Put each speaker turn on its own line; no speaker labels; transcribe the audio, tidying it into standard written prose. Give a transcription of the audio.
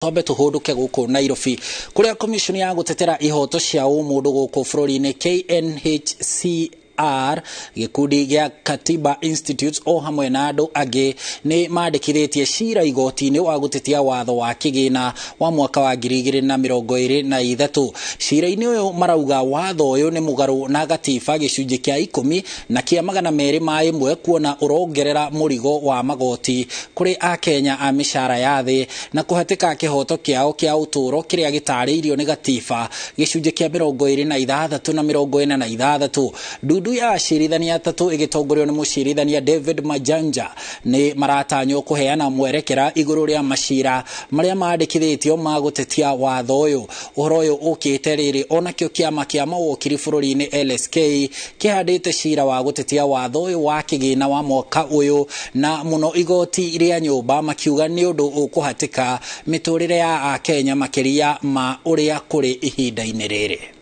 Twambe tũhũndũke gũkũ Nairobi kũrĩa commission ya gũtetera ihoto cia ũmũndũ gũkũ bũrũri-inĩ KNHCR, gĩkundi gĩa Katiba Institute o hamwe na andũ angĩ nĩ mandĩkithĩtie cira igoti-inĩ wa gũtetia watho wa kĩgĩna wa mwaka wa 2023. Cira-inĩ ũyũ marauga watho ũyũ nĩ mũgarũ na gatiba gĩcunjĩ kĩa 10 na kĩa 201, kuona ũrongerera mũrigo wa magoti kũrĩ akenya a mĩcara ya thĩ na kũhatĩka kĩhoto kĩao kĩa ũtũũro kĩrĩa gĩtarĩirio nĩ gatiba gĩcunjĩ kĩa 26 na 46. Ndundu ya acirithania atatũ ĩgĩtongorio nĩ mũcirithania David Majanja nĩ maratanywo kũheana mwerekera igũrũ rĩa macira marĩa mandĩkithĩtio ma gũtetia watho ũyũ. Ũhoro ũyũ ũkĩte rĩrĩ onakĩo kĩama kĩa mawokiri bũrũri-inĩ LSK kĩhandĩte cira wa gũtetia watho ũyũ wa kĩgĩna wa mwaka ũyũ na mũno igoti rĩa nyũmba, makiuga nĩ ũndũ ũkũhatĩka mĩtũrĩre ya akenya makĩria ma ũrĩa kũrĩ ihinda-inĩ rĩrĩ.